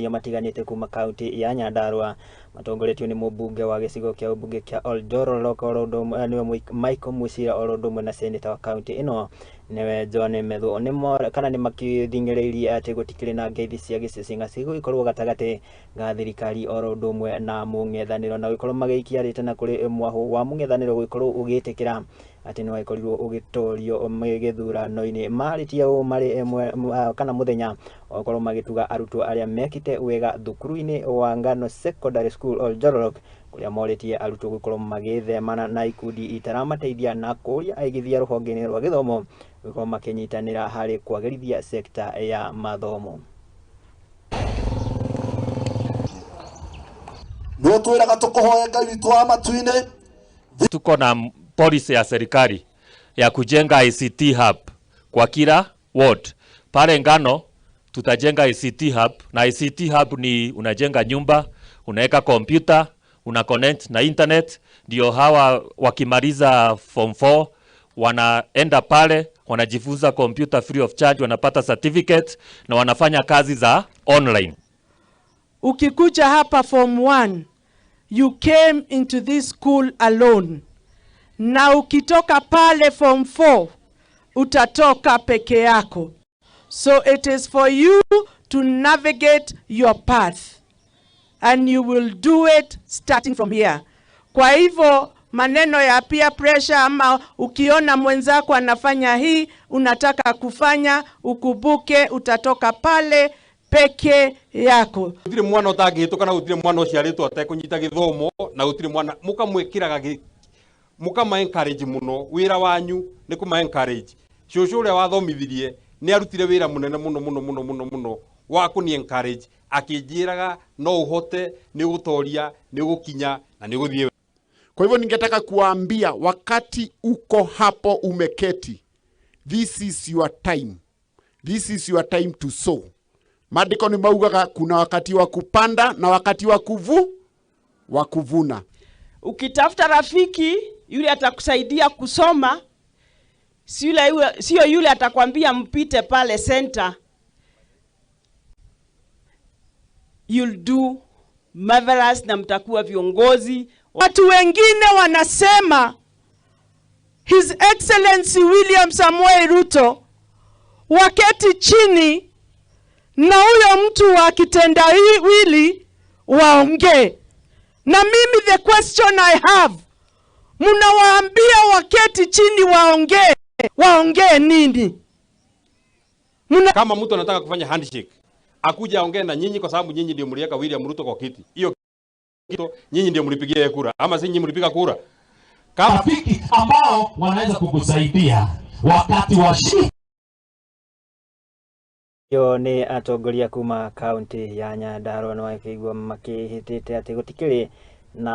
Atongoria matiganĩte kuma kaunti ya Nyandarua matongoretio nĩ mũmbunge wa gĩcigo kĩa ũmbunge kĩa Oljororok oro ũndũ ũmwe nĩwe Michael Musira oro ũndũ ũmwe na seneta wa kaunti ĩno nĩwe John Methu nĩ kana nĩ makĩthing'ĩrĩirie atĩ gũtikĩrĩ na ngeithi cia gĩcicing'a cigũgĩkorwo gatagatĩ ga thirikari oro ũndũ ũmwe na mũng'ethanĩro na gũgĩkorwo magĩikia rĩtana kũrĩ mwahũ wa mũng'ethanĩro gũgĩkorwo ũgĩtĩkĩra atĩ nĩ wagĩkorirwo ũgĩtorio gĩthurano-inĩ. Marĩtie ũũ marĩ kana mũthenya wakorwo magĩtuga arutwo arĩa mekĩte wega thukuru-inĩ wa Ngano Secondary School Oljororok kũrĩa morĩtie arutwo gũkorwo magĩthemana na ikundi itaramateithia na kũria aigithia rũhonge-inĩ rwa gĩthomo gũkorwo makĩnyitanĩra harĩ kwagĩrithia sekta ya mathomo. No twĩraga tũkũhoya Ngai witũ wa matu-inĩ. Tuko na policy ya serikali ya kujenga ICT hub kwa kila ward. Pale Ngano tutajenga ICT hub, na ICT hub ni unajenga nyumba, unaweka kompyuta, una connect na internet, ndio hawa wakimaliza form 4 wanaenda pale wanajifunza kompyuta free of charge, wanapata certificate na wanafanya kazi za online. Ukikuja hapa form 1, you came into this school alone. Na ukitoka pale form 4, utatoka peke yako. So it is for you to navigate your path. And you will do it starting from here. Kwa hivyo maneno ya peer pressure ama ukiona mwenzako anafanya hii, unataka kufanya, ukumbuke utatoka pale peke yako. Gutire mwana utangihituka na gutire mwana uciaritwo atekũnyita gĩthomo na gutire mwana mũkamwĩkĩraga mũkama encourage mũno. Wĩra wanyu nĩ kũma encourage. Cũcũ ũrĩa wathomithirie nĩ arutire wĩra mũnene mũno mũno mũno mũno mũno wa kũni encourage, akĩnjĩraga no ũhote, nĩ ũgũtoria, nĩ ũgũkinya na nĩ ũgũthiĩ. Kwa hivyo ningetaka kuambia wakati uko hapo umeketi, this is your time. This is your time to sow. Maandiko ni maugaga kuna wakati wa kupanda na wakati wa wa kuvuna. Ukitafuta rafiki yule atakusaidia kusoma, sio yule atakwambia mpite pale center. You'll do marvelous na mtakuwa viongozi. Watu wengine wanasema His Excellency William Samoei Ruto waketi chini na huyo mtu wa kitendawili waongee. Na mimi the question I have, mnawaambia waketi chini waongee, waongee nini? Kama mtu anataka kufanya handshake, akuja aongee na nyinyi kwa sababu nyinyi ndio mliweka William Ruto kwa kiti. Hiyo kitu nyinyi ndio mlipigia kura, ama si nyinyi mlipiga kura? Kama rafiki ambao wanaweza kukusaidia wakati wa shida. Yo nĩ atongoria kuma kaunti ya Nyandarua nĩ wakĩigua makĩhĩtĩte atĩ gũtikĩrĩ na